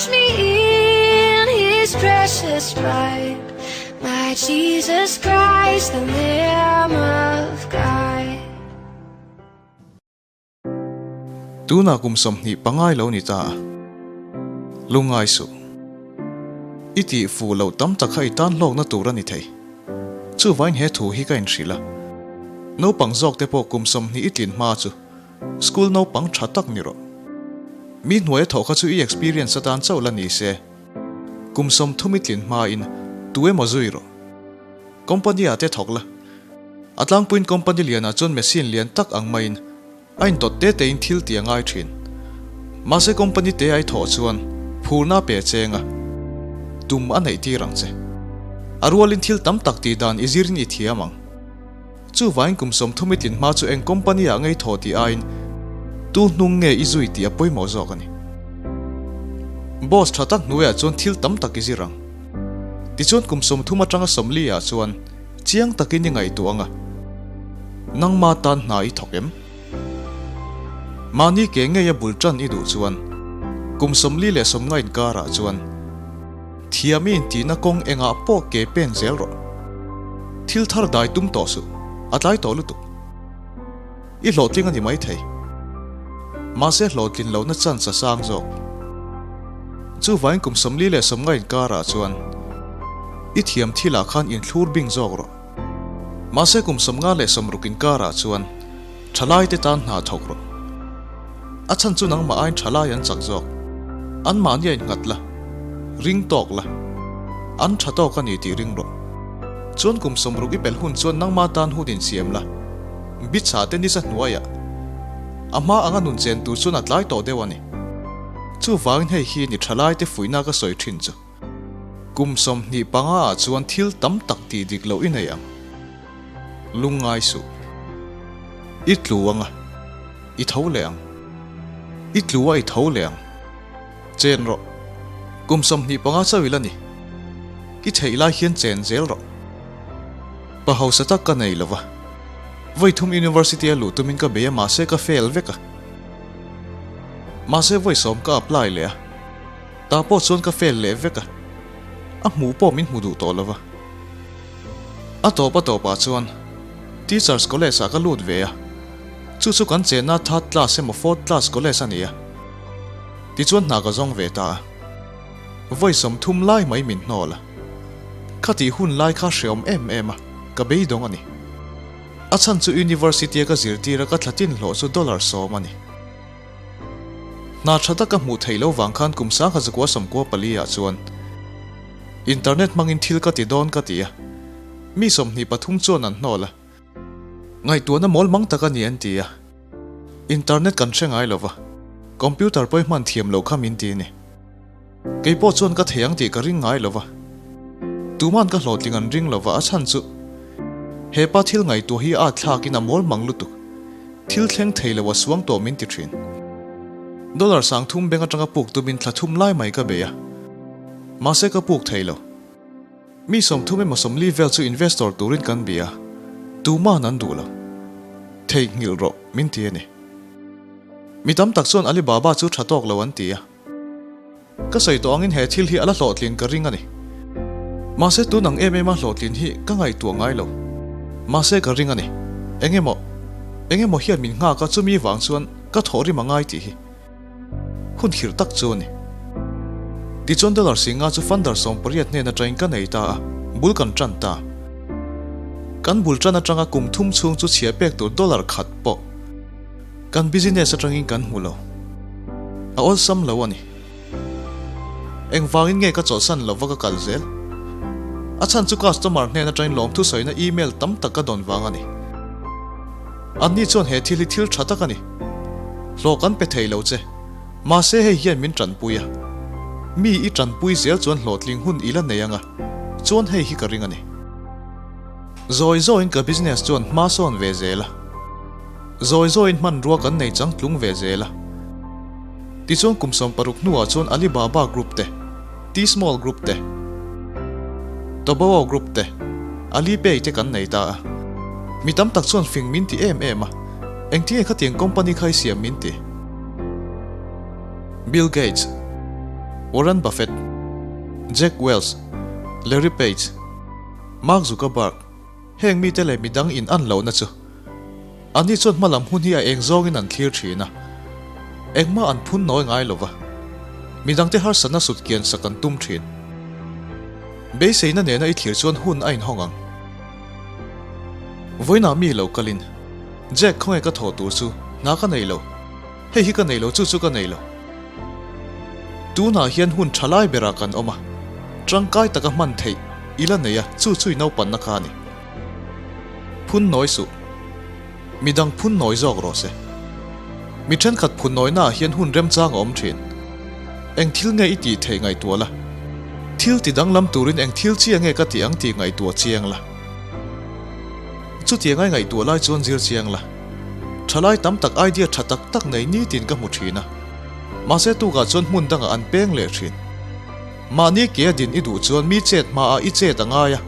Wash me in his precious blood. My Jesus Christ, the Lamb of God. Tunah kum 25 i lo ni ta a, lungngai suh. I tih fuh loh tam tak kha i tan hlawkna tur a ni thei. Chuvain he thu hi ka inhrilh a, naupang zawk te pawh kum 20 i tlin hma chu School naupang tha tak ni rawh. Mi hnuaia thawh kha chu i experience atan chauh la ni se. Kum 30 i tlin hmain tu emaw zui rawh. Company ah te thawk la. A tlangpuiin company lianah chuan machine lian tak ang maiin a indawt te tein thil ti a ngai thin. Mahse company te ai thawh chuan phurna a pe cheng a, tum a neih tir ang che. A rualin thil tam tak tih dan i zirin i thiam ang. Chuvain kum 30 i tlin hma chu eng company ah ngei thaw tih aiin tu hnung nge i zui tih a pawimawh zawk a ni. Boss tha tak hnuaiah chuan thil tam tak i zir ang. Tichuan kum 30 atanga 40 ah chuan chiang takin i ngaihtuah ang a, nangma tan hna i thawk em? Mahni ke ngei a bul tan i duh chuan kum 40 leh 50 inkarah chuan Thiam i intihna kawng engah pawh ke pen zel rawh. Thil thar dai tum tawh suh, a tlai tawh lutuk. I hlawhtling a ni maithei. Mahse hlawhtlin lohna chance a sang zawk. Chuvain kum 40 leh 50 inkarah chuan i thiam thilah khan inthlur bing zawk rawh. Mahse kum 50 leh 60 inkarah chuan thalaite tan hna thawk rawh. A chhan chu nangmah aiin thalai an chak zawk. Anmahni a innghat la, ring tawk la, an tha tawk a ni tih ring rawh. Chuan kum 60 i pelh hun chuan nangmah tan hun insiam la, bichah te nisa hnuaiah a hma anga nun chen tur chuan a tlai tawh deuh a ni. Chuvangin hei hi ni thalai te fuihna ka sawi thin chu. Kum 25 ah chuan thil tam tak tih dik loh i nei ang. Lungngai suh. I tlu anga. I tho leh ang. I tlu a i tho leh ang. Chen rawh. Kum 25 chauh ila ni. I theih lai hian chen zel rawh. Pa hausa tak ka nei lova. Vawi thum university a luh tumin ka bei a mahse ka fail vek a. Mahse vawi 10 ka apply leh a. Tah pawh chuan ka fail leh vek a. A hmuh pawh min hmu duh tawh lova. A tawp a tawpah chuan Teachers College ah ka lut ve a. Chu chu kan chenna third class emaw fourth class college a ni a. Tichuan hna ka zawng ve ta a. Vawi 30 lai mai min hnawl a. Khatih hun lai kha hreawm em em a, ka beidawng a ni. A chhan chu university a ka zirtir a ka thlatin hlawh chu dollar 10 a ni. Hna tha taka hmuh theih loh vang khan kum 1994 ah chuan internet hmangin thil ka ti dawn ka ti a. Mi 23 chuan an hnawl a. Ngaihtuahna mawl mang tak a ni an ti a. Internet kan hre ngai lova, computer pawh i hman thiam loh kha min ti a ni. Kei pawh chuan ka thei ang tih ka ring ngai lova. Tuman ka hlawhtling an ring lova a chhan chu hepa thil ngaihtuah hi a thlakin a mawl mang lutuk. Thil thleng thei lo a suang tawh min ti thin. Dollar 3000 bank atanga puk tumin thla thum lai mai ka bei a. Mahse ka puk thei lo. Mi 30 emaw 40 vel chu investor turin kan bia, tuman an duh lo. Theihnghilh rawh min ti a ni. Mi tam tak chuan Alibaba chu tha tawk lo an ti a. Ka sawi tawh angin he thil hi a la hlawhtlin ka ring a ni. Mahse tun ang em em a hlawhtlin hi ka ngaihtuah ngai lo. Mahse ka ring a ni. Eng emaw, eng emaw hian min nghak a chumi vang chuan ka thawhrim a ngai tih hi. Hun khirh tak chu a ni. Tichuan dollar 50 chu funder 18 hnen atangin ka nei ta a, bul kan tan ta. Kan bul tan atanga kum thum chhung chu chhia pek tur dollar khat pawh kan business atangin kan hmu lo. A awlsam lo a ni. Engvangin nge ka chawlhsan lova ka kal zel? A chhan chu customer hnen atangin lawmthu sawina email tam tak ka dawn vang a ni. Anni chuan he thil hi thil tha tak a ni. Hlawh kan pe thei lo che. Mahse hei hian min tanpui a. Mi i tanpui zel chuan hlawhtling hun i la nei ang a, chuan hei hi ka ring a ni. Zawi zawiin ka business chuan hma sawn ve zel a. Zawi zawiin hmanrua kan nei changtlung ve zel a. Tichuan kum 60 hnuah chuan Alibaba Group te, Tmall Group te, Taobao Group te, Alipay te kan nei ta a. Mi tam tak chuan fing min ti em em a, engtinge khatiang company kha i siam min ti? Bill Gates. Warren Buffett, Jack Welch, Larry Page, Mark Zuckerberg, heng mite leh midang in an lohna chu anni chuan hmalam hun hi a eng zawngin an thlir thin a, engmah an phun nawi ngai lova, midangte harsatna sut kian sak an tum thin. Beiseina nena i thlir chuan hun a inhawng ang. Vawiinah mi lo kalin, Jack khawnge ka thawh tur chu hna ka nei lo, hei hi ka nei lo chu chu ka nei lo. Tunah hian hun tha lai berah kan awm a, tangkai taka hman theih i la nei a chu chu i naupanna kha a ni. Phun nawi suh. Midang phun nawi zawk rawh se. Mi thenkhat phun nawina ah hian hun remchang a awm thin. Eng thil nge i tih theih ngaihtuah la. Thil ti danglam turin eng thil chiah nge ka tih ang tih ngaihtuah chiang la. Chutiang ai ngaihtuah lai chuan zir chiang la. Thalai tam tak idea tha tak tak nei nitin ka hmu thin a. Mahse tukah chuan hmun dangah an peng leh thin. Mahni ke a din i duh chuan mi chet hmaah i chet a ngai a.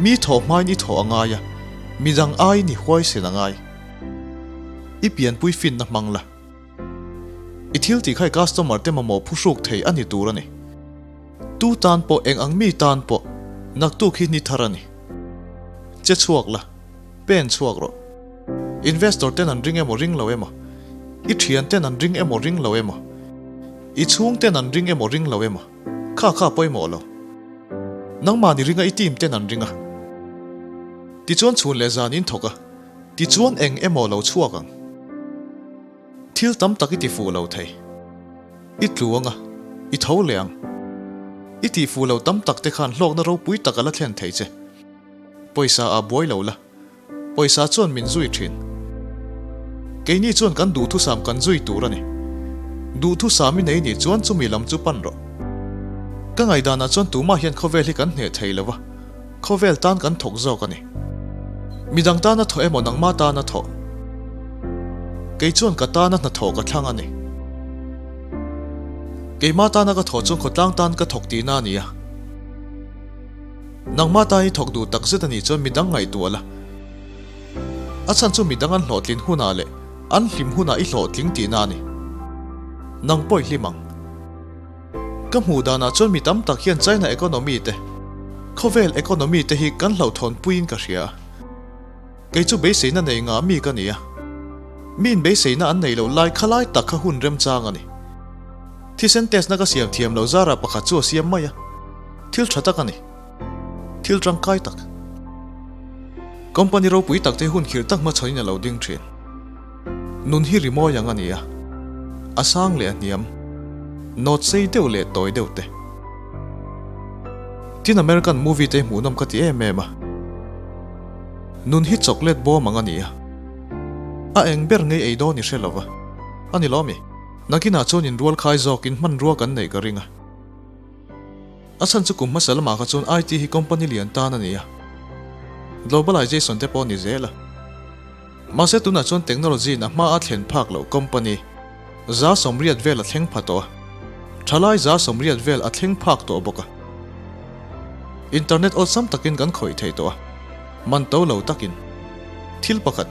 Mi thawh hmain i thawh a ngai a. Midang aiin i huaisen a ngai. I pianpui finna hmang la. I thil tih kha i customer te mamawh phuhruk thei a ni tur a ni. Tu tan pawh eng ang mi tan pawh naktuk hi ni thar a ni. Che chhuak la, pen chhuak rawh. Investor ten an ring emaw ring lo emaw, i thian ten an ring emaw ring lo emaw, i chhung ten an ring emaw ring lo emaw, kha kha pawimawh lo. Nangmahni ringa i team ten an ring a. Tichuan chhun leh zan in thawk a, tichuan eng emaw lo chhuak ang. Thil tam tak i ti fuh lo thei. I tlu ang a, i tho leh ang. I tih fuh lo tam tak te khan hlawkna ropui tak a la thlen thei che. Pawisa ah buai lo la, pawisa chuan min zui thin. Keini chuan kan duhthusam kan zui tur a ni. Duhthusam i nei nih chuan chumi lam chu pan rawh. Ka ngaihdanah chuan tumah hian khawvel hi kan hneh thei lo va, Khawvel tan kan thawk zawk a ni. Midang tana thawh emaw nangma tana thawh? Kei chuan ka tana hnathawh ka thlang a ni. Keima tana ka thawh chuan khawtlang tan ka thawk tihna a ni a. Nangma tan i thawk duh takzet a nih chuan midang ngaihtuah la. A chhan chu midang an hlawhtlin hunah leh an hlim hunah i hlawhtling tihna a ni. Nang pawh i hlim ang. Ka hmuh danah chuan mi tam tak hian China economy te, khawvel economy te hi kan hlauhthawn puiin ka hria a. Kei chu beiseina nei ngah mi ka ni a. Miin beiseina an neih loh lai kha lai tak kha hun remchang a ni. Thisen test na ka siam thiam loh zarah pakhat chu a siam mai a. Thil tha tak a ni. Thil tangkai tak. Company ropui tak te hun khirh tak hmachhawn in a lo ding thin. Nun hi rimawi ang a ni a, a sang leh a hniam, nawt sei deuh leh tawi deuh te. Tin American movie te hi hmuhnawm ka ti em em a. Nun hi chocolate bawm ang a ni a, a eng ber ngei ei dawn i hre lova, a ni lawmi? Nakinah chuan inrual khai zawkin hmanrua kan neih ka ring a. A chhan chu kum hmasa lamah kha chuan IT hi company lian tan a ni a, globalization te pawh a ni zel a. Mahse tunah chuan technology in a hma a thlen phak loh company 180 vel a thleng pha tawh a, thalai 180 vel a thleng phak tawh bawk a. Internet awlsam takin kan khawih thei tawh a, man to lo takin. Thil pakhat,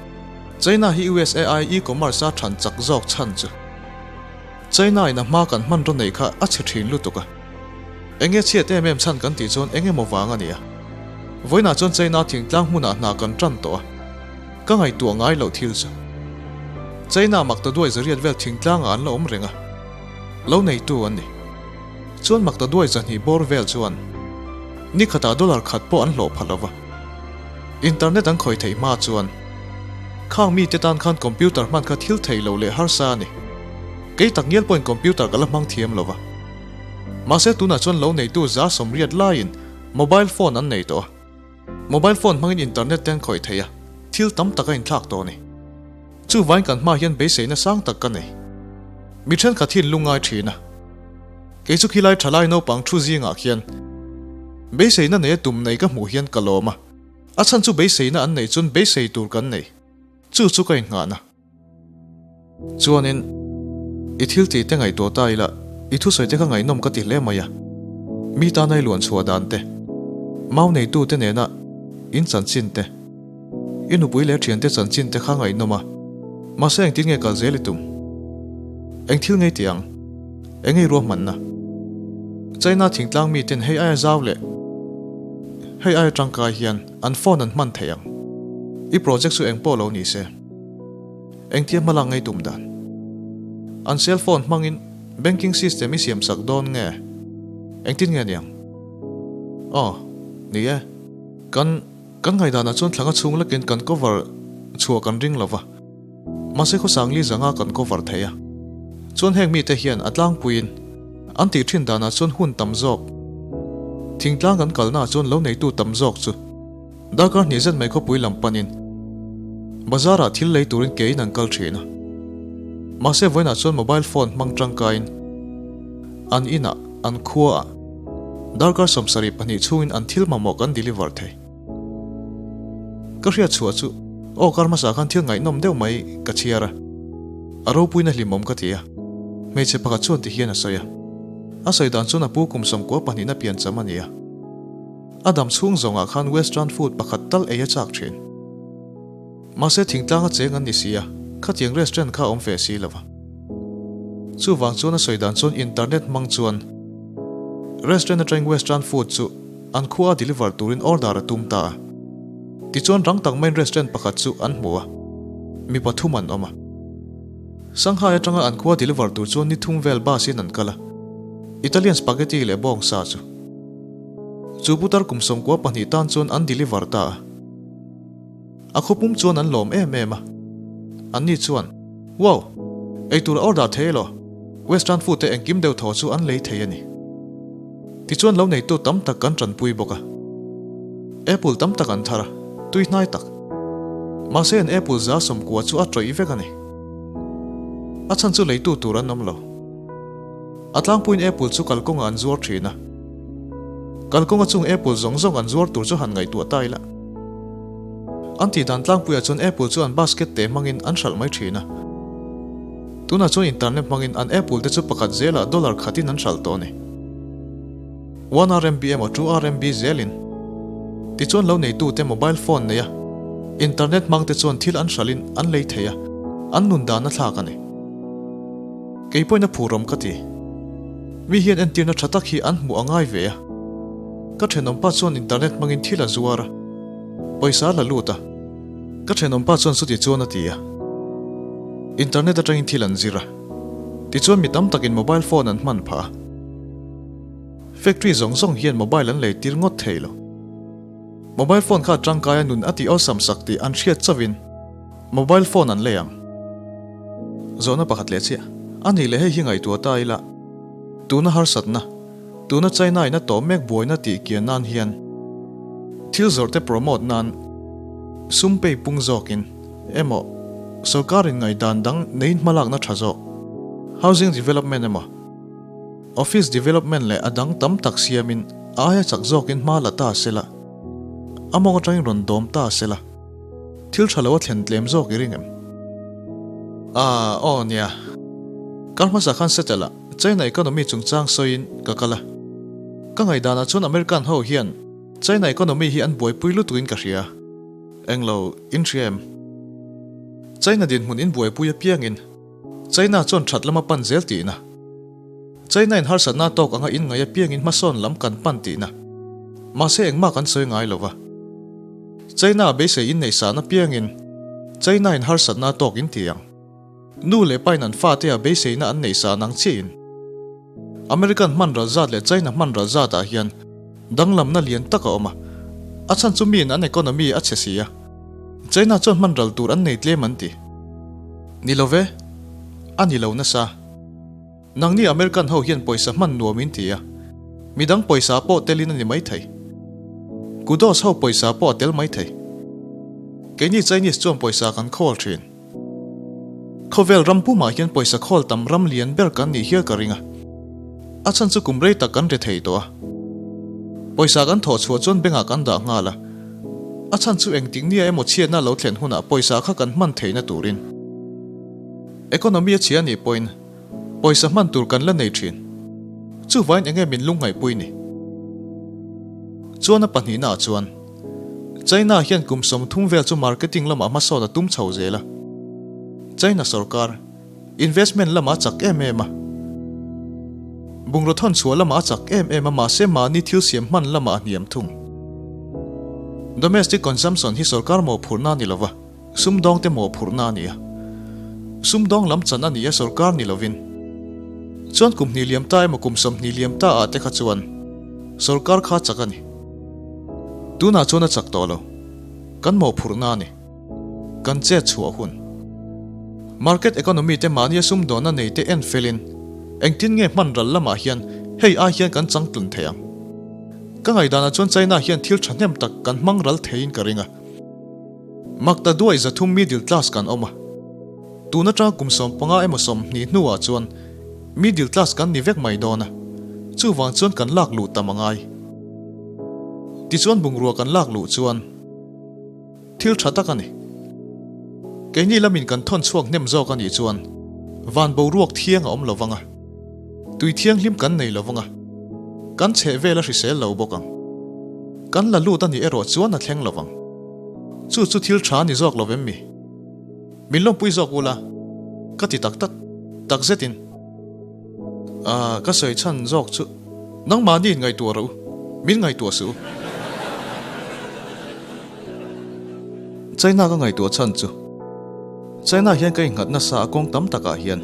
China hi USA ai e-commerce a than chak zawk chhan chu China in a hma kan hmanraw neih kha a chhe thin lutuk a. Enge chhiat em em chhan kan tih chuan eng emaw vang a ni a. Vawiinah chuan China thingtlang hmunah hna kan tan tawh a. Ka ngaihtuah ngai loh thil chu. China makta duai zariat vel thingtlangah an la awm reng a. Lo neitu an ni. Chuan makta duai zahnih bawr vel chuan ni khatah dollar khat pawh an hlawh pha lo va. Internet an khawih theih hma chuan khang mite tan khan computer hman kha thil theih loh leh harsa a ni. Kei tak ngial pawhin computer ka la hmang thiam lo va. Mahse tunah chuan lo neitu 180 laiin mobile phone an nei tawh a. Mobile phone hmangin internet te an khawih thei a, thil tam tak a inthlak tawh a ni. Chuvain kan hma hian beiseina sang tak ka nei. Mi thenkhat hi in lungngai thin a. Kei chu khilai thalai naupang thu zingah khian beiseina nei a tum nei ka hmuh hian ka lawm a. A chhan chu beiseina an neih chuan beisei tur kan nei. Chu chu ka innghahna. Chuanin, i thil tih te ngaihtuah ta ila, i thusawi te kha ngaihnawm ka ti hle mai a. Mi tana i luan chhuah dan te, mau neitu te nena in chanchin te, i nupui leh thiante chanchin te kha ngaihnawm a. Mahse engtin nge kal zel i tum? Eng thil ngei tih ang? Eng ei ruahmanna? China thingtlang miten hei aia zau leh hei aia tangkai hian an phone an hman thei ang. I project chu engpawh lo ni se. Engtia hma lak ngei tum dan? An cell phone hmangin banking system i siam sak dawn nge? Engtin nge niang? Aw, ni e. Kan kan ngaihdanah chuan thlanga chhung lekin kan cover chhuah kan ring lo va. Mahse khawsang li zanga kan cover thei a. Chuan heng mite hian a tlangpuiin an tih thin danah chuan hun tam zawk thingtlang kan kalnaah chuan lo neitu tam zawk chu Darkar hnih zet mai khawpui lam panin bazar ah thil lei turin keiin an kal thin a. Mahse vawiinah chuan mobile phone hmang tangkaiin an inah, an khuaah darkar 72 chhungin an thil mamawh kan deliver thei. Ka hriat chhuah chu aw kar hmasa khan thil ngaihnawm deuh mai ka chhiar a, a ropuina hlimawm ka ti a, hmeichhe pakhat chuan ti hian a sawi a. A sawi dan chuan a pu kum 92 na piancham a ni a. A dam chhung zawngah khan western food pakhat tal ei a chak thin. Mahse thingtlang a cheng an ni si a, khatiang restaurant kha a awm ve si lo va. Chuvang chuan a sawi dan chuan internet hmang chuan restaurant atangin western food chu an khua a deliver turin order a tum ta a. Tichuan rang tak maiin restaurant pakhat chu an hmu a, mi pathum an awm a. Shanghai atanga an khua deliver tur chuan ni thum vel bus in an kal a, Italian spaghetti leh bawngsa chu. Chu putar kum 92 tan chuan an deliver ta a. A khawpum chuan an lawm em em a. Anni chuan, Wow! Eitur a order thei elaw? Western food te engkim deuh thaw chu an lei thei a ni. Tichuan lo neitu tam tak kan tanpui bawk a. Apple tam tak an thar a, tui hnai tak. Mahse an apple 90% chu a tawih vek a ni. A chhan chu leitu tur an awm lo. A tlangpuiin apple chu kalkawngah an zuar thin a. Kalkawnga chung apple zawng zawng an zuar tur chu han ngaihtuah ta ila. An tih dan tlangpuiah chuan apple chu an basket te hmangin an hralh mai thin a. Tunah chuan internet hmangin an apple te chu pakhat zelah dollar khatin an hralh tawh a ni. One RMB emaw two RMB zelin. Tichuan lo neitute mobile phone neia internet hmangte chuan thil an hralhin an lei thei a, an nun dan a thlak a ni. Kei pawhin a phurawm ka ti. Mi hian entirna tha tak hi an hmuh a ngai ve a. Ka thenawmpa chuan internet hmangin thil a zuar a, pawisa a la lut a. Ka thenawmpa chuan chuti chuan a ti a. Internet atangin thil an zir a. Tichuan mi tam takin mobile phone an hman phah a. Factory zawng zawng hian mobile an lei tir ngawt thei lo. Mobile phone kha tangkaia nun a tih awlsam sak tih an hriat chauhin mobile phone an lei ang. Zawhna pakhat leh chiah. A nih leh hei hi ngaihtuah ta ila, tuna harsatna, tuna China in a tawh mek buaina tih kian nan hian thil zawrh te promote nan sum pei pung zawkin emaw sorkar in ngaihdan dang neiin hmalakna tha zawk, housing development emaw, Office development leh a dang tam tak siamin a aia chak zawkin hma la ta se la, a mawng atangin rawn dawm ta se la, thil tha lo a thlen tlem zawk i ring em? Ah, aw nia. Kar hmasa khan settle a, China economy chungchang sawiin ka kal a. Ka ngaihdanah chuan American ho hian China economy hi an buaipui lutukin ka hria. Englo, in hria em? China dinhmun in buaipui apiangin China chuan that lama pan zel tihna. China in harsatna tawk anga in ngaih apiangin hmasawn lam kan pan tihna. Mahse engmah kan sawi ngai lova. China beisei in neih san apiangin China in harsatna tawk in ti ang. Nu leh pa in an fate a beiseina an neih san ang chiah in. American hman ral zat leh China hman ral zat ah hian danglamna lian tak a awm a. A chhan chu mi in an economy a chhe si a. China chuan hman ral tur an nei tlem an ti. Ni lo ve. A ni lo nasa. Nangni American ho hian pawisa hman nuam in ti a. Midang pawisa pawh telin a ni maithei. Kudos ho pawisa pawh a tel maithei. Keini Chinese chuan pawisa kan khawl thin. Khawvel ram pumah hian pawisa khawl tam ram lian ber kan nih hial ka ring a. A chhan chu kum rei tak kan ri thei tawh a. Pawisa kan thawh chhuah chuan bank ah kan dah nghal a. A chhan chu engtik nia emaw chhiatna lo thlen hunah pawisa kha kan hman theihna turin. Economy a chhia nih pawhin pawisa hman tur kan la nei thin. Chuvain enge min lungngaihpui ni? Chuan a pahnihna ah chuan China hian kum 30 vel chu marketing lamah hmasawn a tum chho zel a. China sorkar investment lamah a chak em em a. Bungraw thawn chhuah lamah a chak em em a mahse mahni thil siam hman lamah a hniam thung. Domestic consumption hi sorkar mawhphurhna a ni lova, sumdawngte mawhphurhna a ni a. Sumdawng lam chan a ni a sorkar ni lovin. Chuan kum hnih liam ta emaw kum 20 liam ta ah te kha chuan sorkar kha chak a ni. Tunah chuan a chak tawh lo. Kan mawhphurhna a ni. Kan chet chhuah hun. Market economy te mahnia sumdawnna nei te en felin engtin nge hman ral lamah hian hei ai hian kan changtlun thei ang. Ka ngaihdanah chuan China hian thil thahnem tak kan hmang ral theiin ka ring a. Makta duai 300 middle class kan awm a. Tun atanga kum 15 emaw 20 hnuah chuan middle class kan ni vek mai dawn a, chuvang chuan kan lak luh tam a ngai. Tichuan bungrua kan lak luh chuan thil tha tak a ni. Keini lamin kan thawn chhuak hnem zawk a nih chuan van boruak thiang a awm lo vang a, tui thianghlim kan nei lo vang a, kan chheh vel a hrisel lo bawk ang. Kan la lut a nih erawh chuan a thleng lo vang. Chu chu thil tha a ni zawk lo vem mi? Min lawmpui zawk ula, ka ti tak tak, tak zetin. Aaa, ka sawi chhan zawk chu nangmahni in ngaihtuah rawh u, min ngaihtuah suh u. China ka ngaihtuah chhan chu China hian ka innghat nasa a kawng tam takah hian.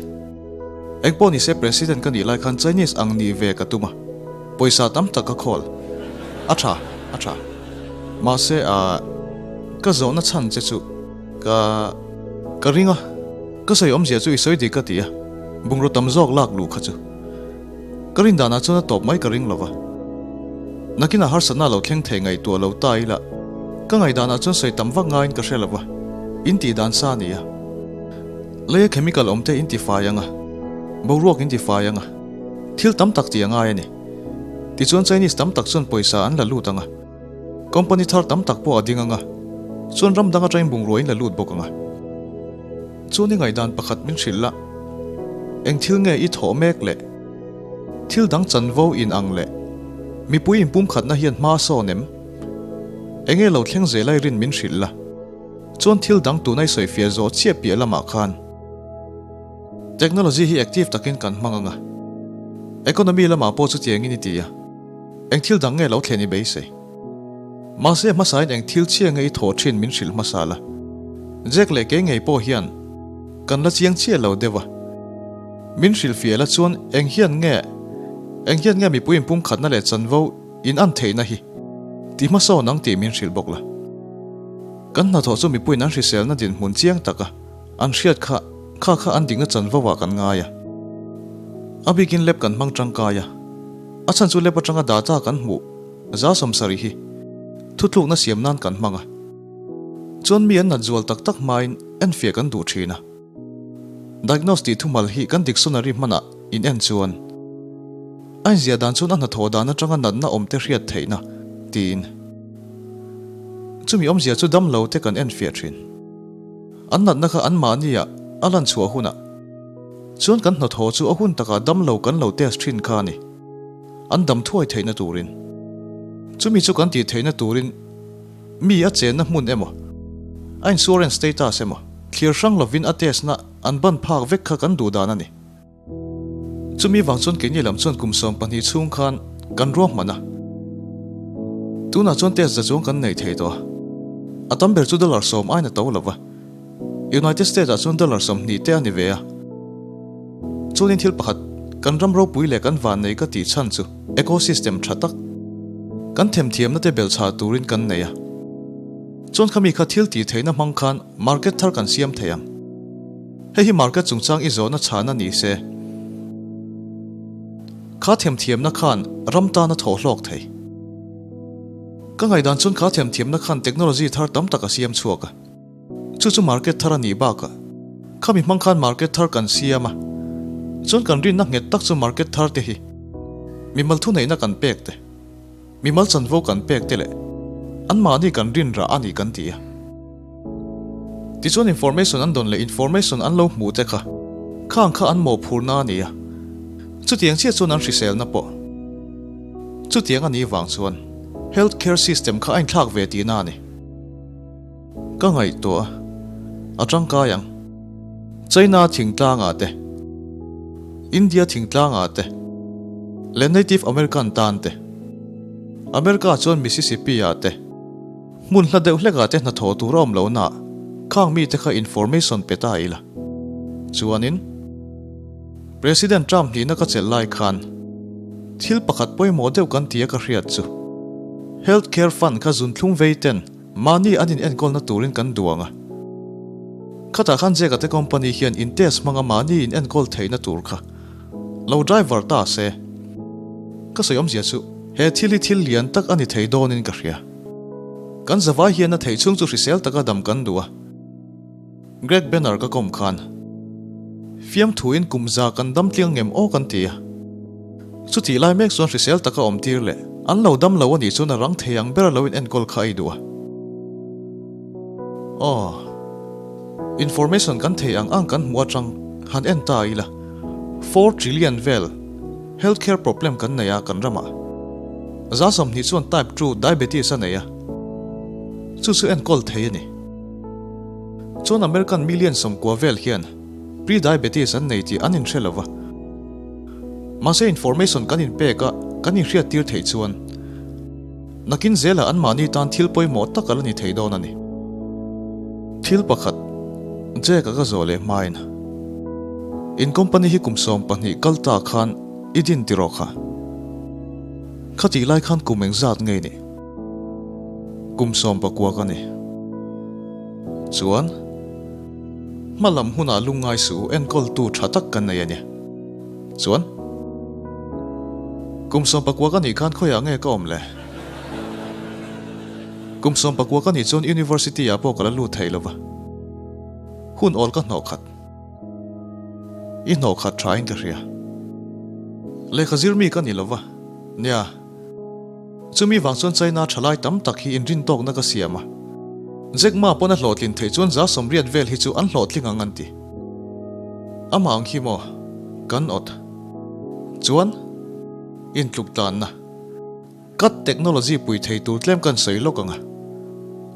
Engpawh nise President ka nih lai khan Chinese ang nih ve ka tum a, pawisa tam tak ka khawl. A tha, a tha. Mahse a, ka zawhna chhan che chu ka, ka ring a, ka sawi awmzia chu i sawi dik ka ti a, bungraw tam zawk lak luh kha chu. Ka rin danah chuan a tawp mai ka ring lo va. Nakinah harsatna lo thleng thei ngaihtuah lo ta ila, ka ngaihdanah chuan sawi tam vak ngaiin ka hre lo va, in tih dan sa a ni a. Leia chemical awm te in ti fai ang a, boruak in ti fai ang a, thil tam tak tih a ngai a ni. Tichuan Chinese tam tak chuan pawisa an la lut ang a, company thar tam tak pawh a ding ang a, chuan ram dang atangin bungrua in la lut bawk ang a. Chuan i ngaihdan pakhat min hrilh la, eng thil nge i thawh mek le? Thil dang chanvo in ang le? Mipui inpumkhatna hian hma a sawn em? Enge lo thleng zel a i rin min hrilh la? Chuan thil dang tuna i sawifiah zawh chiah piah lamah khan technology hi active takin kan hmang ang a, economy lamah pawh chutiangin i ti a, eng thil dang nge lo thlen i beisei? Mahse hmasain eng thil chhia nge i thawh thin min hrilh hmasa la. Jack leh kei ngei pawh hian kan la chiang chiah lo deuh a. Min hrilh fiah la chuan eng hian nge eng hian nge mipui inpumkhatna leh chanvo in an theihna hi ti hmasawn ang tih min hrilh bawk la. Kan hnathawh chu mipuiin an hriselna dinhmun chiang taka an hriat kha kha kha an dikna chanvo ah kan ngai a. A bikin lab kan hmang tangkai a. A chhan chu lab atanga data kan hmuh 70% hi thutlukna siam nan kan hmang a, chuan mi an nat zual tak tak hmain enfiah kan duh thin a. Diagnose tih thumal hi kan dictionary hmanah in en chuan a inziah dan chuan a hnathawh dan atanga natna awm te hriat theihna tiin chumi awmzia chu damlo te kan enfiah thin. An natna kha anmahnia a lan chhuah hunah chuan kan hnathawh chu a hun takah damlo kan lo test thin kha a ni. An dam thuai theihna turin. Chumi chu kan tih theihna turin mi a chenna hmun emaw, a insurance status emaw thlir hrang lovin a test na an ban phak vek kha kan duh dan a ni. Chumi vang chuan keini lam chuan kum 12 chhung khan kan ruahman a. Tunah chuan test za chuang kan nei thei tawh a. A tam ber chu dollar 10 aina to lova. United States ah chuan dollar 20 te a ni ve a. Chuanin thil pakhat, kan ram ropui leh kan vannei ka tih chhan chu ecosystem tha tak, kan themthiamna te belchhah turin kan nei a. Chuan khami kha thil tih theihna hmang khan market thar kan siam thei ang. Hei hi market chungchang i zawhna chhana ni se. Kha themthiamna khan ram tan a thawh hlawk thei. Ka ngaihdan chuan kha themthiamna khan technology thar tam tak a siam chhuak a. Chu chu market thar a nih bakah khami hmang khan market thar kan siam a, chuan kan rinna nghet tak chu market thar te hi mimal thuneihna kan pek te, mimal chanvo kan pek te leh anmahni kan rin rah a ni kan ti a. Tichuan information an dawn leh information an lo hmuh te kha khang kha an mawhphurna a ni a, chutiang chiah chuan an hriselna pawh chutiang a nih vang chuan health care system kha a inthlak ve tihna a ni. Ka ngaihtuah a, a tangkai ang. China thingtlangah te, India thingtlangah te. Leh Native American tan te. America chuan Mississippi ah te, hmun hla deuh hlekah te hnathawh tur a awm lo na khang mite kha information pe ta ila. Chuanin, President Trump hnihna ka chelh lai khan thil pakhat pawimawh deuh kan ti a ka hriat chu Health Care Fund kha zunthlum vei ten mahni an in enkawlna turin kan duang a. Khatah khan Jeka te company hian in test hmanga mahni in enkawl theihna tur kha lo driver ta se. Ka sawi awmzia chu he thil hi thil lian tak a ni thei dawnin ka hria. Kan zavai hian a theih chhung chu hrisel taka dam kan duh a. Greg Banner ka kawm khan fiamthuin kum za kan dam tliang ngem aw kan ti a. Chutih lai mek chuan hrisel taka awm tir leh an lo dam lo a nih chuan a rang thei ang ber a lo in enkawl kha a i duh a. Aw. Information kan thei ang ang kan hmuh atang han en ta ila 4 trillion vel health care problem kan nei a kan ramah. 20% chuan type 2 diabetes a nei a, chu chu enkawl thei a ni. Chuan American million 90 vel hian pre-diabetes an nei tih an inhre lo va. Mahse information kan inpek a, kan inhriat tir theih chuan nakin zelah anmahni tan thil pawimawh tak a la ni thei dawn a ni. Thil pakhat, Jack a ka zawh leh hmain, In company hi kum 12 kal ta khan i din tiraw kha? Khatih lai khan kum engzat ngei ni? Kum 19 ka ni. Chuan, hma lam hunah lungngai suh u enkawltu tha tak kan nei a ni. Chuan, kum 19 ka nih khan khawiah nge ka awm le? Kum 19 ka nih chuan University ah pawh ka la lut thei lo va. Hun awl ka hnawh khat. I hnawh khat tha in ka hria. Lehkha zir mi ka ni lo va. Nia. Chumi vang chuan China thalai tam tak hi inrintawkna ka siam a. Jack Ma pawn a hlawhtlin theih chuan 80% vel hi chu an hlawhtling ang an ti. Amah ang hi maw? Kan awt. Chuan, intluk tlanna. Cut technology pui thei tur tlem kan sawi lawk ang a.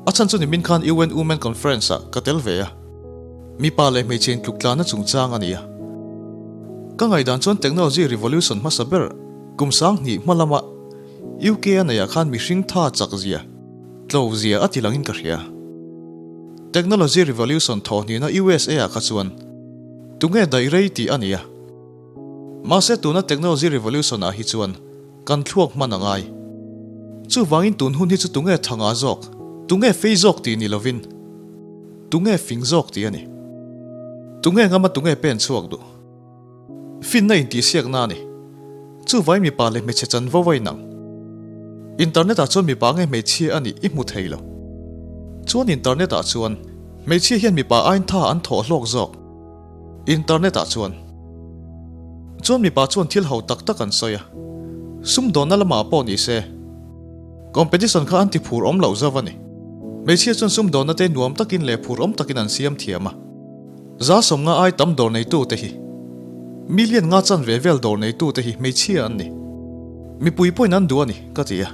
A chhan chu nimin khan UN Women Conference ah ka tel ve a. Mipa leh hmeichhe intluk tlanna chungchang a ni a. Ka ngaihdan chuan technology revolution hmasa ber kum 2000 hma lama UK a neihah khan mihring tha chak zia, tlo zia a ti langin ka hria. Technology revolution thawhnihna USA ah kha chuan tunge daih rei tih a ni a. Mahse tuna technology revolution ah hi chuan kan thluak hman a ngai. Chuvangin tun hun hi chu tunge thanga zawk, tunge fei zawk tih ni lovin, tunge fing zawk tih a ni. Tunge ngama tunge pen chhuak duh. Finna intihsiakna a ni. Chuvai mipa leh hmeichhe chanvo a inang. Internet ah chuan mipa nge hmeichhia a nih i hmu thei lo. Chuan internet ah chuan hmeichhia hian mipa aiin tha an thawh hlawk zawk. Internet ah chuan chuan mipa chuan thil ho tak tak an sawi a, sumdawnna lamah pawh ni se competition kha an ti phur awm loh zauh a ni. Hmeichhia chuan sumdawnna te nuam takin leh phur awm takin an siam thiam a. 90% ai tam dawr neitute hi million nga chanve vel dawr neitute hi hmeichhia an ni. Mipui pawhin an duh a ni, ka ti a.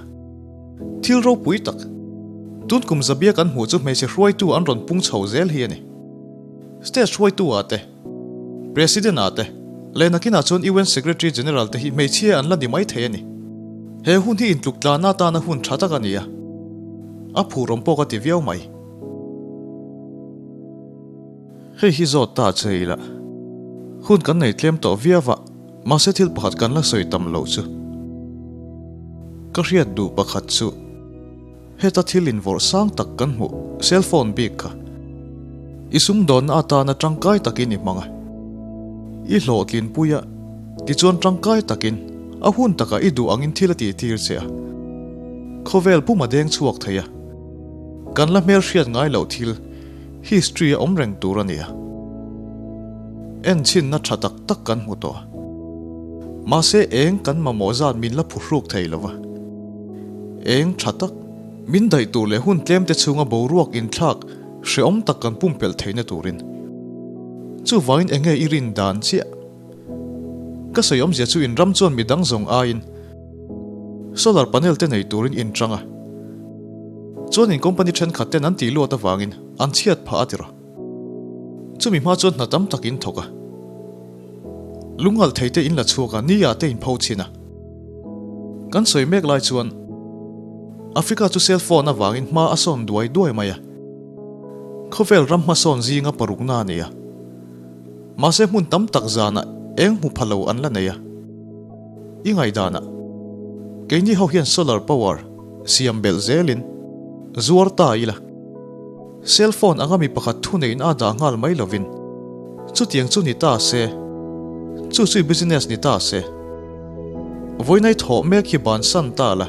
Thil ropui tak, tun kum zabia kan hmuh chu hmeichhe hruaitu an rawn pung chho zel hi a ni. State hruaitu ah te, President ah te, leh nakinah chuan UN Secretary General te hi hmeichhia an la ni mai thei a ni. He hun hi intluk tlanna atana hun tha tak a ni a, a phurawm pawh ka ti viau mai. Hei hi zawt ta che ila, hun kan nei tlem tawh viau a, mahse thil pakhat kan la sawi tam loh chu. Ka hriat duh pakhat chu heta thil invawrh sang tak kan hmuh cell phone bik kha i sumdawnna atana tangkai takin i hmang a, i hlawhtlinpui a, tichuan tangkai takin a hun takah i duh angin thil a tihtir che a, khawvel pum a deng chhuak thei a, kan la hmelhriat ngai loh thil History a awm reng tur a nia. Enchhinna tha tak tak kan hmu tawh a. Mahse eng kan mamawh zat min la phuhruk thei lo va. Eng tha tak, min daih tur leh hun tlem te chhunga boruak inthlak hrehawm tak kan pumpelh theihna turin. Chuvangin enge i rin dan chiah? Ka sawi awmzia chu in ram chuan midang zawng aiin solar panel te nei turin in chang a. Chuan in company thenkhat ten an tih luat avangin an chhiat phah a tiraw. Chumi hma chuan hna tam tak in thawk a. Lungalh thei te in la chhuak a, ni ah te in pho chhin a. Kan sawi mek lai chuan Africa chu cell phone avangin hma a sawn duai duai mai a. Khawvel ram hmasawn zinga parukna a ni a. Mahse hmun tam tak zanah eng hmu pha lo an la nei a. I ngaihdanah keini ho hian solar power siam belh zelin zuar ta ila. Cell phone anga mi pakhat thuneihna a dah nghal mai lovin chutiang chu ni ta se, chu chu i business ni ta se. Vawiinai thawh mek hi bansan ta la,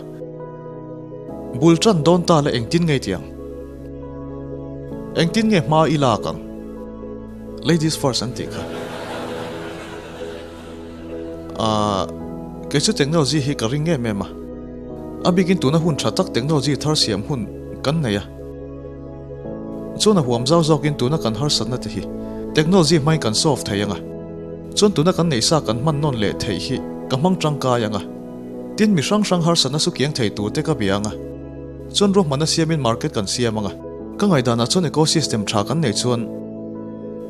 bul tan dawn ta la engtin nge tiang? Engtin nge hma i lak ang? Ladies first an tih kha. Ahh, kei chu technology hi ka ring em em a. A bikin tuna hun tha tak technology thar siam hun kan nei a. Chuan a huam zau zawkin tuna kan harsatna te hi technology hmain kan solve thei ang a. Chuan tuna kan neih sa kan hman nawn leh theih hi ka hmang tangkai ang a. Tin mi hrang hrang harsatna su kiang thei tur te ka bia ang a. Chuan ruahmanna siamin market kan siam ang a. Ka ngaihdanah chuan ecosystem tha kan nei chuan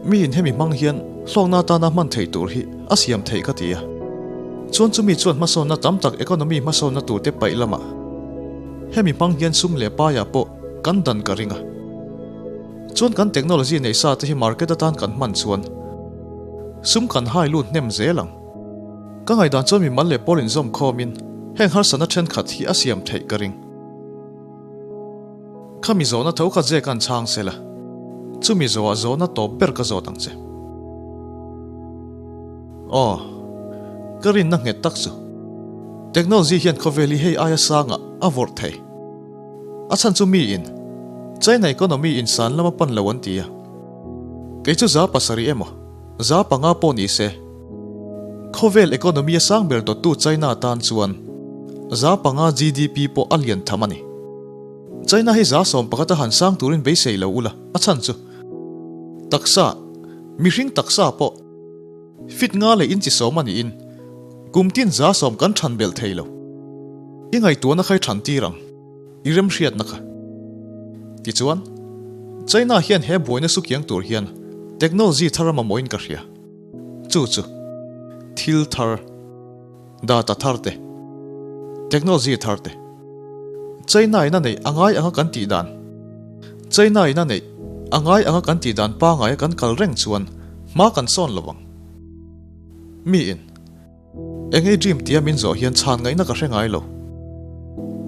miin hemi hmang hian hlawkna atana hman theih tur hi a siam theih ka ti a. Chuan chumi chuan hmasawnna tam tak economy hmasawnna turte paih lamah hemi hmang hian sum leh paiah pawh kan dan ka ring a. Chuan kan technology neih sa te hi market atan kan hman chuan sum kan hai lut hnem zel ang. Ka ngaihdan chuan mimal leh pawl inzawm khawmin heng harsatna thenkhat hi a siam theih ka ring. Khami zawhna tho kha zek an chhang sela, chumi zawhah zawhna tawp ber ka zawt ang che. Aw, ka rinna nghet tak chu. Technology hian khawvel hi hei aia sangah a vawrh thei. A chhan chu miin China economy in san lama pan lo an ti a. Kei chu 700 emaw, 500 pawh ni se, khawvel economy a sang ber dawttu China tan chuan 5% GDP pawh a lian tham a ni. China hi 11% a han sang turin beisei lo ula, a chhan chu taksa, mihring taksa pawh fit nga leh inchi sawm a niin kum tin 10% kan than belh thei lo. I ngaihtuahna kha i than tir ang, i remhriatna kha. Tichuan, China hian he buaina sukiang tur hian technology thar a mamawhin ka hria. Chu chu thil thar, data thar te, technology thar te, China in a neih a ngai anga kan tih dan, China in a neih a ngai anga kan tih dan pangaia kan kal reng chuan hma kan sawn lo ang. Miin. Eng ei dream tia min zawh hian chhan ngaihna ka hre ngai lo.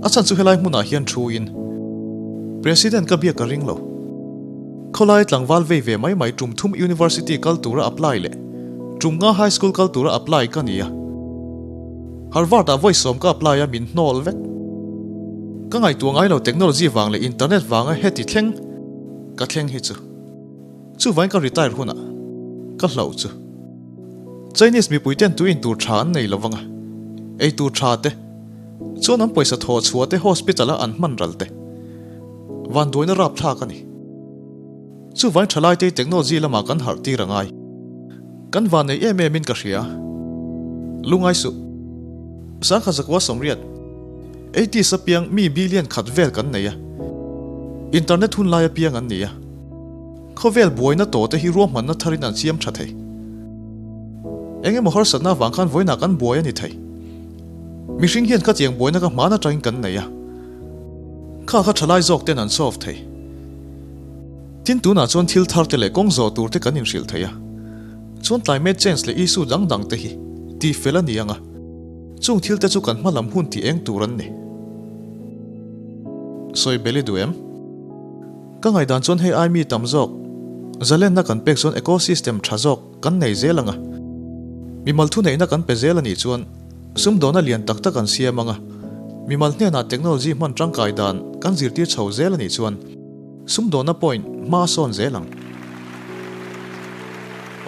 A chhan chu helai hmunah hian thu in President ka biak ka ring lo. Khawlai tlangval vei ve mai mai tum thum University kal tura apply leh tum nga High School kal tura apply ka ni a. Harvard ah vawi sawm ka apply a min hnawl vek. Ka ngaihtuah ngai lo technology vang leh internet vanga heti thleng ka thleng hi chu. Chuvain ka retire hunah ka hlauh chu. Chinese mipui ten tuin tur tha an nei lovang a, ei tur tha te, chuan an pawisa thawh chhuah te hospital a an hman ral te, vanduaina rapthlak a ni. Chuvain thalai te technology lamah kan harh tir a ngai. Kan van nei em em in ka hria. Lungai suh. Sangha zakua 80, eighties apiang mi billion khat vel kan nei a, internet hun lai apiang an ni a. Khawvel buaina tawh te hi ruahmanna tharin an siam tha thei. Eng emaw harsatna avang khan vawiinah kan buai a ni thei. Mihring hian khatiang buaina ka hman atangin kan nei a. Kha kha thalai zawk ten an solve thei. Tin tunah chuan thil thar te leh kawng zawh tur te kan inhrilh thei a. Chuan climate change leh issue dang dang te hi tih fel a ni ang a. Chung thil te chu kan hma lam hun tih eng tur an ni. Sawi bel i duh em? Ka ngaihdan chuan hei ai mi tam zawk zalenna kan pek chuan ecosystem tha zawk kan nei zel ang a, mimal thuneihna kan pe zel a nih chuan sumdawna lian tak tak an siam ang a, mimal hnenah technology hman tangkai dan kan zirtir chho zel a nih chuan sumdawna point hma a sawn zel ang.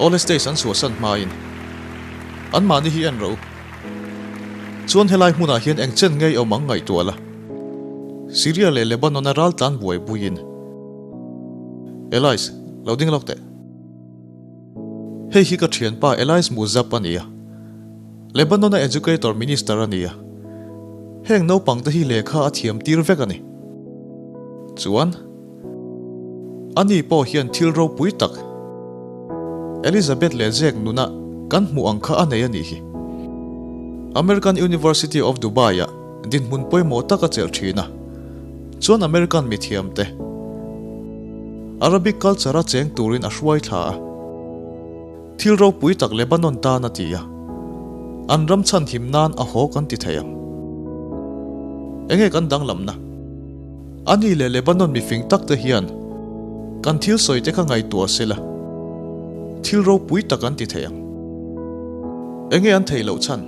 Awle stage an chhuahsan hmain anmahni hi en rawh u. Chuan helai hmunah hian eng chen ngei awm ang ngaihtuah la. Syria leh Lebanon a ral tlan buai buiin. Elias, lo ding lawk teh. Hei hi ka thianpa Elias Muzab a ni a. Lebanon a Educator Minister a ni a. Heng naupang te hi lehkha a thiam tir vek a ni. Chuan, ani pawh hian thil ropui tak Elizabeth leh Jack nuna kan hmuh ang kha a nei a nih hi. American University of Dubai-ah. dinhmun pawimawh tak a chelh thin a, chuan American mithiamte Arabic culture-a cheng turin a hruai thla a. Thil ropui tak Lebanon tan a ti a, an ram chhanhim nan a haw kan ti thei ang. Enge kan danglamna? Ani leh Lebanon mifing tak te hian kan thil sawi te kha ngaihtuah se la, thil ropui tak an ti thei ang. Enge an theih loh chhan?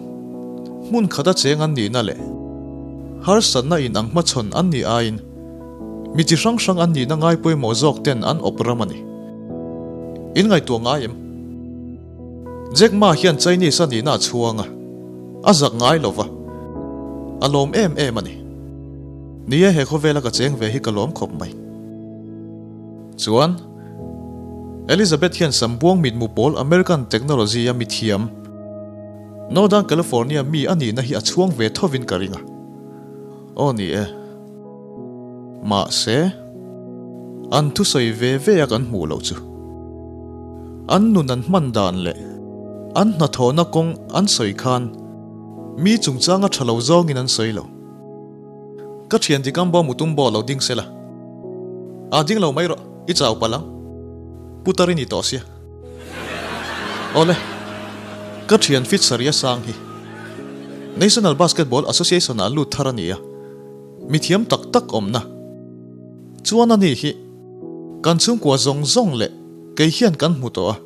Hmun khata cheng an nihna leh harsatna in ang hmachhawn an nih aiin mi chi hrang hrang an nihna ngai pawimawh zawk ten an awp ram a ni. In ngaihtuah ngai em? Jack Ma hian Chinese a nihna a chhuang a, a zak ngai lo va, a lawm em em a ni. Ni e, he khawvela ka cheng ve hi ka lawm khawp mai. Chuan, Elizabeth hian Sambuang mitmu pawl American technology a mithiam, Northern California mi a nihna hi a chhuang ve thovin ka ring a. Aw ni e. Mahse, an thusawi ve ve a kan hmuh loh chu. An nun an hman dan leh an hnathawhna kawng an sawi khan mi chungchanga tha lo zawngin an sawi lo. Ka thian Dikamba Mutumbo lo ding sela. A ding lo mai rawh, i chau palh ang. Putar i ni tawh sia. Awle, ka thian fit sarih a sang hi. National Basketball Association ah lut thar a ni a, mi thiam tak tak awmna. Chuan ani hi kan chhungkua zawng zawng leh kei hian kan hmu tawh a.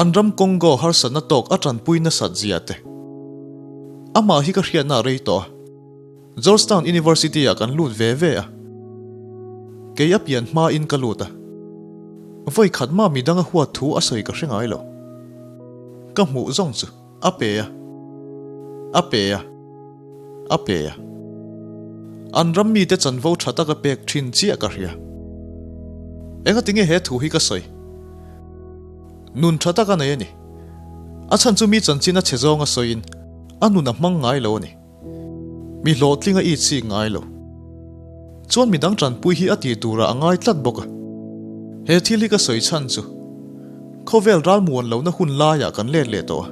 An ram Congo harsatna tawk a tanpui nasat zia te. Amah hi ka hriatna a rei tawh a. Georgetown University ah kan lut ve ve a, kei a pian hma in ka lut a, vawi khat mah midang a huat thu a sawi ka hre ngai lo. Ka hmuh zawng chu a pe a, a pe a, a pe a. An ram mite chanvo tha taka pek thin chiah ka hria. Engatinge he thu hi ka sawi? Nun tha tak a nei a ni. A chhan chu mi chanchin a chhe zawng a sawiin a nun a hmang ngai lo a ni. Mi hlawhtling a it sik ngai lo. Chuan midang tanpui hi a tih turah a ngai tlat bawk a. He thil hi ka sawi chhan chu khawvel ralmuan lohna hun laiah kan let leh tawh a.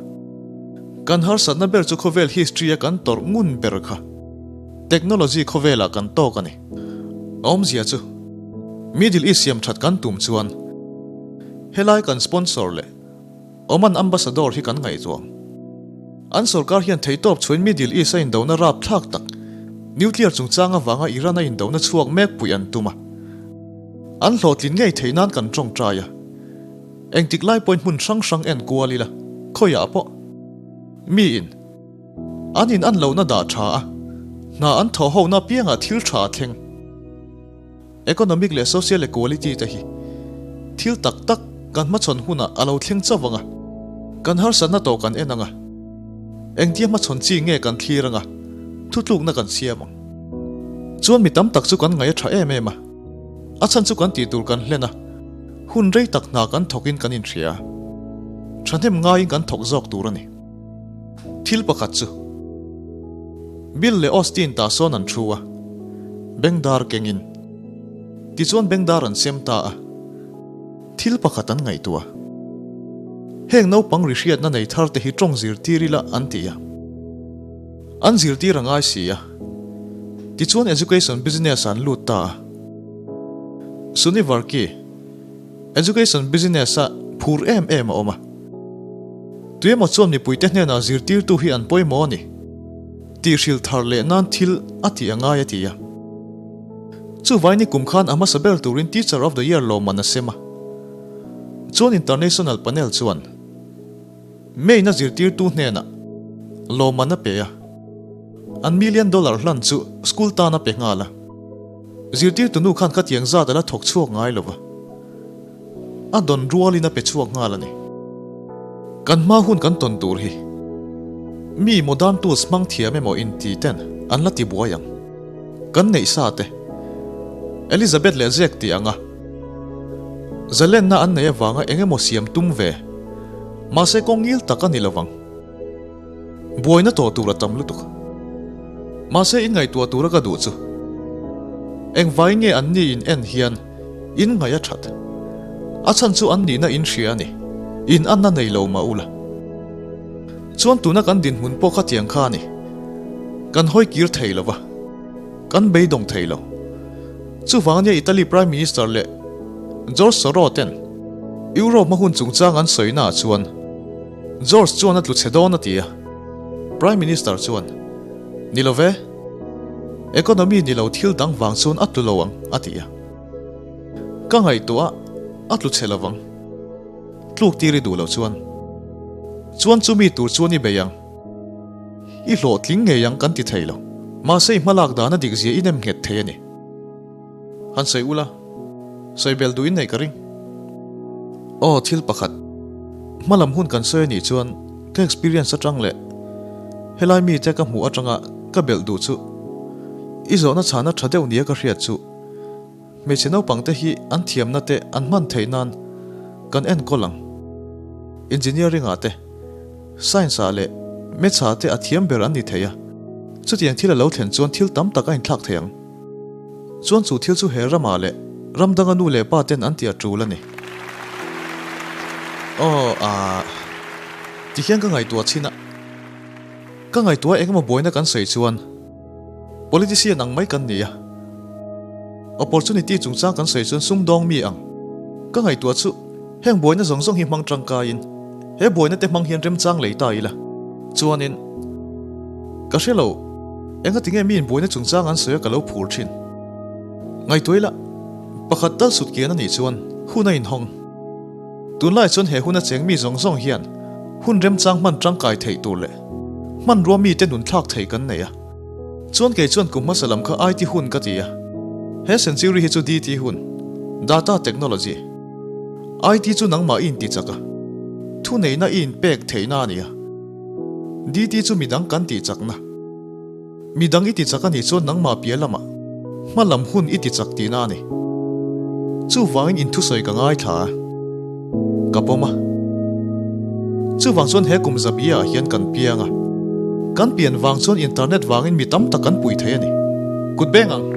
Kan harsatna ber chu khawvel history a kan tawrh ngun ber kha technology khawvelah kan tawk a ni. A awmzia chu Middle East siam that kan tum chuan helai kan sponsor leh Oman Ambassador hi kan ngaihtuah ang. An sorkar hian theihtawp chhuain Middle East a indona rapthlak tak, nuclear chungchang avanga Iran a indona chhuak mek puih an tum a. An hlawhtlin ngei theih nan kan tawngtai a. Engtik lai pawhin hmun hrang hrang en kual ila, khawiah pawh miin an in an lohna dah tha a, hna an thawh hona apiangah thil tha a thleng. Economic leh social equality te hi thil tak tak kan hmachhawn hunah a lo thleng chauh ang a, kan harsatna tawh kan en ang a, engtia hmachhawn chi nge kan thlir ang a, thutlukna kan siam ang. Chuan mi tam tak chu kan ngaih a tha em em a, a chhan chu kan tih tur kan hlen a, hun rei tak hna kan thawkin kan inhria a, thahnem ngaiin kan thawk zawk tur a ni. Thil pakhat chu Bill leh Austin tah sawn an thu a, Bengdar kengin. Tichuan Bengdar an sem ta a, thil pakhat an ngaihtuah a. Heng naupang ri hriatna nei thar te hi tawng zirtir ila an ti a. An zirtir a ngai si a. Tichuan education business an lut ta a. Sunny Varkey. Education business a phur em em a awm a. Tuemaw chuan mipuite hnenah zirtirtu hi an pawimawh a ni tih hrilh thar leh nan thil a tih a ngai a ti a. Chuvaini kum khan a hmasa ber turin Teacher of the Year lawmman a sem a. Chuan International Panel chuan Main a zirtirtu hnenah lawmman a pe a. An million dollar hlan chu school tan a pe nghal a. Zirtirtu nu khan khatiang zat a la thawk chhuak ngai lo va, a dawn rualin a pe chhuak nghal a ni. Kan hma hun kan tawn tur hi mi modern tools hmang thiam emaw inti ten an la ti buai ang. Kan neih sa te, Elizabeth leh Jack tih anga zalenna an neih avanga eng emaw siam tum ve, mahse kawng ngil tak a ni lo vang. Buaina tawh tur a tam lutuk. Mahse in ngaihtuah tura ka duh chu engvai nge an ni in en hian in ngaih a that. A chhan chu an nihna in hria a ni. In anna nei lo mah ula. Chuan tuna kan dinhmun pawh khatiang kha a ni. Kan hawi kir thei lo va, kan beidawng thei lo. Chuvang ania Italy Prime Minister leh George Soros ten Europe hma hun chungchang an sawina ah chuan George chuan a tlu chhe dawn a ti a. Prime Minister chuan, Ni lo ve, economy ni lo thil dang vang chuan a tlu lo ang a ti a. Ka ngaihtuah a, a tlu chhe lo vang. Tluk tir i duh loh chuan. Chuan chumi tur chuan i bei ang. I hlawhtling ngei ang kan ti thei lo. Mahse i hmalak dan a dik zia i nem nghet thei a ni. Han sawi ula, sawi bel duh in neih ka ring. Aw thil pakhat, hmalam hun kan sawi a nih chuan ka experience atang leh helai mite ka hmuh atanga ka belh duh chu i zawhna chhana tha deuh nia ka hriat chu Hmeichhe naupangte hi an thiamna te an hman theih nan kan enkawl ang. Engineering ah te, Science ah leh Maths ah te a thiam ber an ni thei a, chutiang thil a lo thlen chuan thil tam tak a inthlak thei ang. Chuan chu thil chu he ramah leh ram danga nu leh pa ten an ti a tul a ni. Aw ah tihian ka ngaihtuah chin a, ka ngaihtuah engemaw buaina kan sawi chuan, Politician ang mai kan ni a, opportunity chungchang kan sawi chuan sumdawng mi ang. Ka ngaihtuah chu heng buaina zawng zawng hi hmang tangkaiin he buaina te hmang hian remchang lei ta ila. Chuanin ka hre lo, engati nge miin buaina chungchang an sawi a ka lo phur thin. Ngaihtuah ila, pakhat tal sut kian a nih chuan hun a inhawng. Tunlai chuan he huna cheng mi zawng zawng hian hun remchang hman tangkai theih tur leh hmanrua mite nun thlak thei kan nei a. Chuan kei chuan kum hmasa lam kha IT hun ka ti a. He century hi chu DT hun, Data Technology. IT chu nangmah i inti chak a, thuneihna i inpek theihna a ni a. DT chu midang kan tih chakna. Midang i ti chak a nih chuan nangmah piah lamah hma lam hun i ti chak tihna a ni. Chuvangin inthusawi ka ngaithla a, ka pawm a. Chuvang chuan he kum zabi ah hian kan piang a, kan pian vang chuan internet vangin mi tam tak kan pui thei a ni. Kut beng ang!